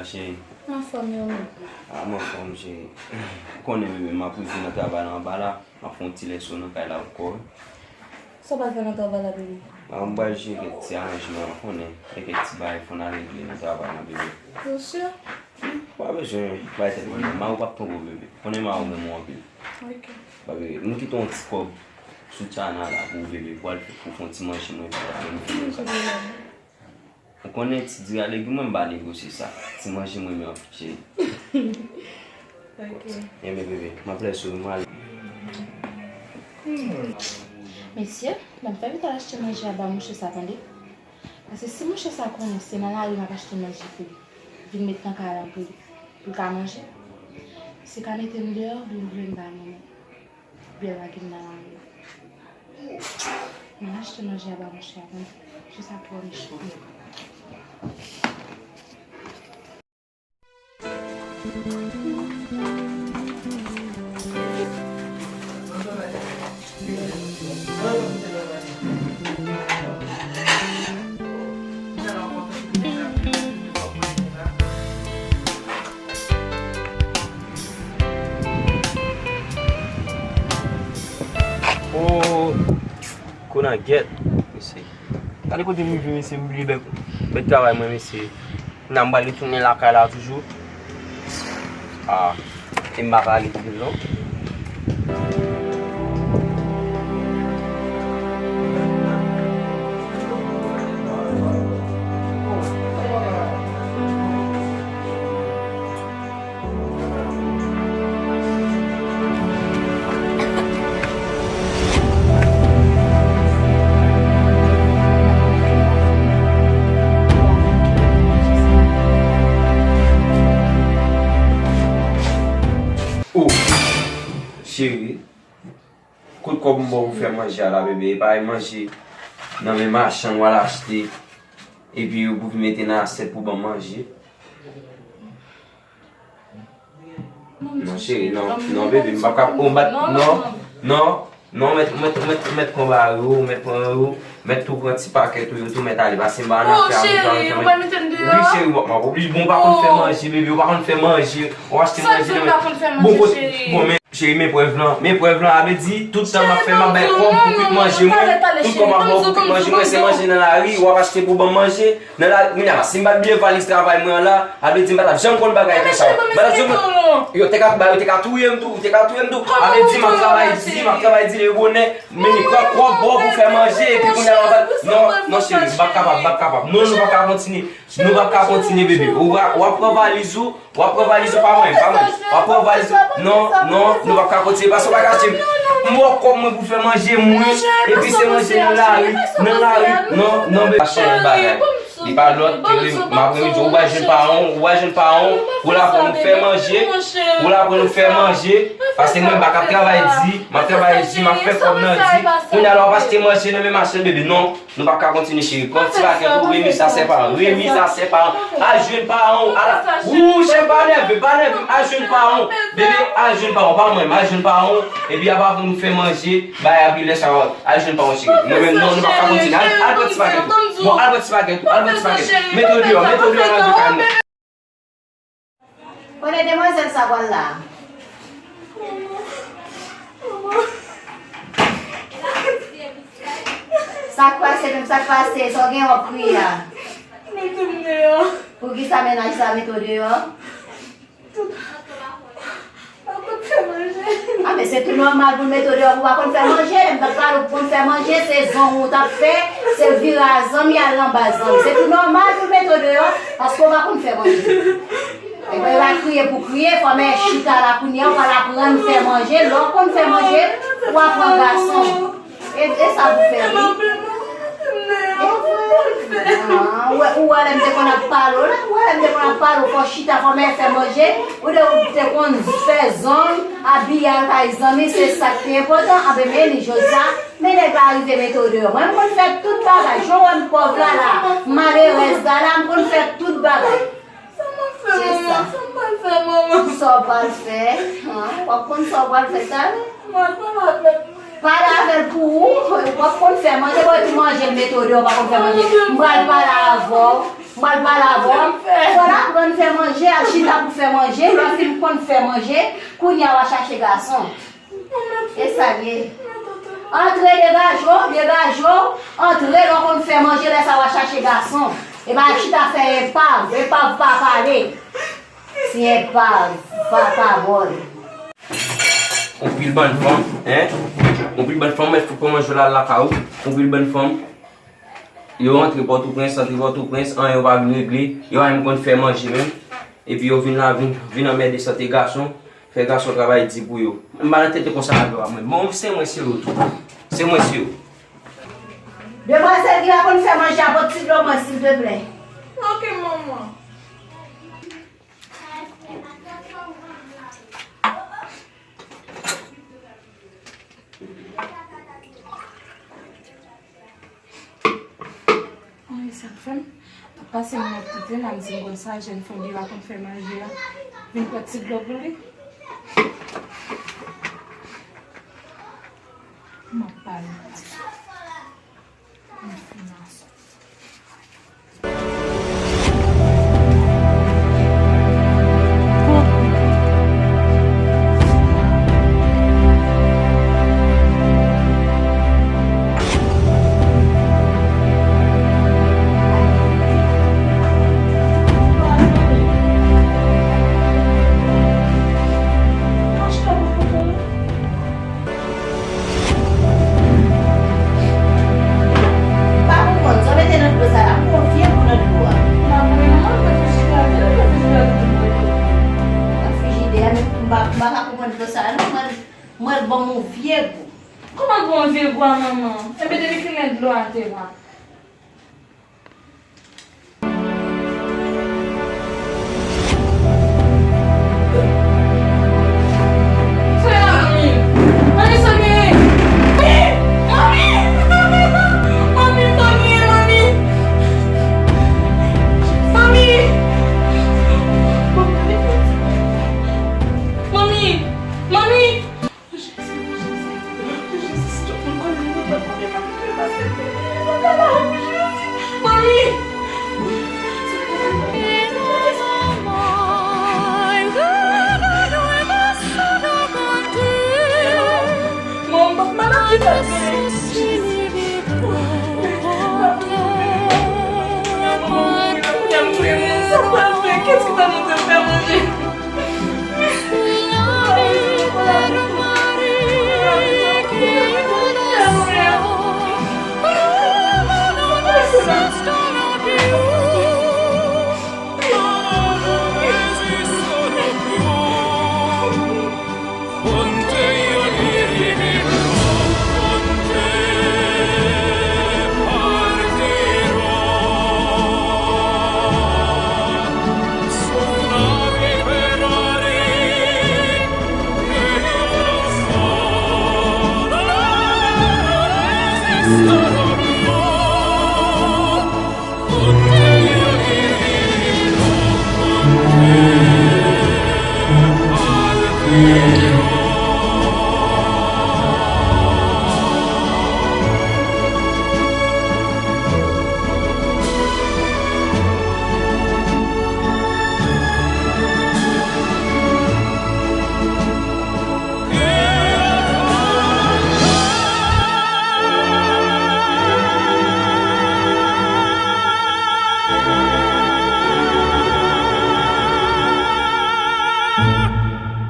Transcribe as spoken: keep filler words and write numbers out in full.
Cheri. Anfòm yo menm. A, m anfòm, cheri. Ou konnen, bebe, m ap rive nan travay la anba la. M ap fè yon ti lèson nan kay la ankò. Sa w pral fè nan travay la, bebe? A, m pral jere kèk ti aranjman, ou konnen. Gen kèk ti bagay fò n al regle nan travay la, bebe. Ou si? Pa bezwen bay tèt mwen non. Mari w p ap twonpe w, bebe. Konnen mari w renmen w anpil. Ok. Ba, bebe, m kite yon ti kòb sou Tchana la pou ou, bebe, pou al fè, pou fè yon ti manje mwen, epi pou nou fè yon kay. Ou konnen ti diri a legim mwen, m pa negosye sa. Ti manje mwen, men anpil, cheri. Ok. Enben, bebe, m ap lèse w, m ale. Mesye, n ap fè vit al achte manje a ba mouche sa, tande. Paske si mouche sa konnen se nan lari m ap achte manje pou li, vin met nan kay la pou li, pou l ka manje, se ka mete m deyò, oubyen l voye m ba manman m, oubyen l lage m nan lari a. M al achte manje a ba mouche a, tande. Jis ap wè mouche. Oh, Konan gèt, mesye. Gade kote m rive, mesye, m bliye bèk, bèk travay mwen, mesye. Kounye a m pral retounen lakay la toujou. Ah, e m pa ka ale pi byen non. Oh, cheri, kot kòb m ba w pou fè manje a la, bebe? E pa e manje nan men machann w al achte, epi ou pou vin mete nan asyèt pou ban m manje? Non, cheri, non, non, bebe, m p ap ka, oh, m p ap, non, non, non, mèt, mèt, mèt, mèt konba yo, mèt pran yo, mèt tou pran ti pakèt ou yo, tou mèt ale, paske m pa nan afè avè w, m pa nan afè. Wi, cheri, w ap, m ap oblije, bon, ou pa konn fè manje, bebe, ou pa konn fè manje, ou achte manje nan men, bon, kote, bon, men, cheri, men prèv lan, men prèv lan, a vle di, tout tan m ap fè, m ap bay kòb pou kwit manje mwen, tout kòb m ap ba w pou kwit manje mwen, se manje nan lari, w ap achte pou ban m manje. Nan la, kounye a, si m pa t bliye valiz travay mwen an la, a vle di m pa t ap janm konn bagay konsa. M pa t ap janm konn. Yo te ka ba, yo te ka touye m tou, yo te ka touye m tou. A vle di m ap travay di, m ap travay di le bonè, men li pran kòb bò pou fè manje, epi kounye a, non, non, cheri, m p ap kapab, m p ap kapab. Non, nou p ap ka kontinye. Nou p ap ka kontinye, bebe. Ou a, w ap pran valiz ou, w ap pran valiz ou, pa mwen, pa mwen. W ap pran valiz ou. Non, non, nou p ap ka kontinye, paske w pa kache m. M ba w kòb mwen pou fè manje mwen, epi se manje nan lari, nan lari. Non, non, bebe. Pa chanje bagay. Li pa lòt, ke li, m ap rele w, ou pral jwenn paran w, ou pral jwenn paran w, ou la pou nou fè manje, ou la pou nou fè manje, paske mwen m pa ka ap travay di, m ap travay di, m ap fè kòb nan di, kounye a la w ap achte manje nan men machann, bebe, non, nou p ap ka kontinye, cheri, pran ti pakèt ou, remiz a sè paran, remiz a sè paran, al jwenn paran w, ala, wouch, pa nève, pa nève, al jwenn paran w, bebe, al jwenn paran w, pa mwen, al jwenn paran w, epi apa pou nou fè manje, bay api lè sa, al jwenn paran w, cheri, mwen menm, non, nou p ap ka kontinye, al, al pran ti pakèt ou. Bon, al pran ti pakèt ou, al pran ti pakèt. Mete w deyò, mete w deyò nan de kay mwen. Kote demwazèl sa pral la? Sa k pase menm, sa k pase? Sa w gen w ap kriye a? Mete m deyò. Poukisa mennaj sa mete w deyò? Tout. Pa konn fè manje. A, men se tou nòmal pou l mete w deyò pou w pa konn fè manje. Lè m t ap pale w pou konn fè manje, se zong ou t ap fè, se vire a zanmi al anba zanmi. Se tou nòmal pou l mete w deyò, paske w pa konn fè manje. Ebyen, e pa kriye pou kriye, fò men chita la kounye a, w pral aprann fè manje. Lè w konn fè manje, w aprann gason. E, e sa pou fè, wi. Ah, ou wè, ou wè lè m te konn ap pale w la, ou wè lè m te konn ap pale w, fò chita, fò men fè manje, ou te, ou te konn fè zong, abiye al kay zanmi, se sa k pi enpòtan, anben men li jodi a, men nèg la rive mete w deyò. Mwen, m konn fè tout bagay, jan w wè m pòv la la, malerèz la la, m konn fè tout bagay. Sa m ap fè, manman? Sa m pral fè, manman? Sa w pral fè? An? W ap konn sa w pral fè talè? M pral pale avè l. Pale avè l pou ou? W ap konn fè manje, bon, epi manje l mete w deyò, w pa konn fè manje. M pral pale avè w. M pral pale avè w. Fò l aprann fè manje, al chita pou fè manje. Lè w fin konn fè manje, kounye a w a chache gason. E sa l ye. Antre, degaje w, degaje w. Antre, lè w konn fè manje, lè sa w a chache gason. E pa chita fè epav, epav pa pale. Ti epav, pa pawòl. Yon pil bann fanm, en? Yon pil bann fanm mèt fout pran manje la lakay ou. Yon pil bann fanm. Yo antre Pòtoprens, antre Pòtoprens, anyen yo pa vin regle, yo pa menm konn fè manje menm. Epi yo vin la, vin, vin anmède sante gason, fè gason travay di pou yo. M pa nan tete konsa avè w a mwen. Bon, se mwen, se yo tou. Se mwen, se yo. Demwazèl ki pa konn fè manje a, pot ti dlo mwen, silteplè. Ok, manman. Ay, sa k fè m ap pase m nan tete la, m di m konn sa, jèn fanm ki pa konn fè manje a, vin pran ti dlo pou li. M ap pale. M fin asou. M pa konprann, sa w mete nan dlo sa la, m pran vye gou nan dlo a. M pa konnen non, m pa fè chita, vin nan fè chita tout moun. Nan frijidè a, men m pa, m pa ka konprann dlo sa la non, mwen, mwen bon yon vye gou. Kòman bon vye gou a manman? Enben depi kilè dlo a te la?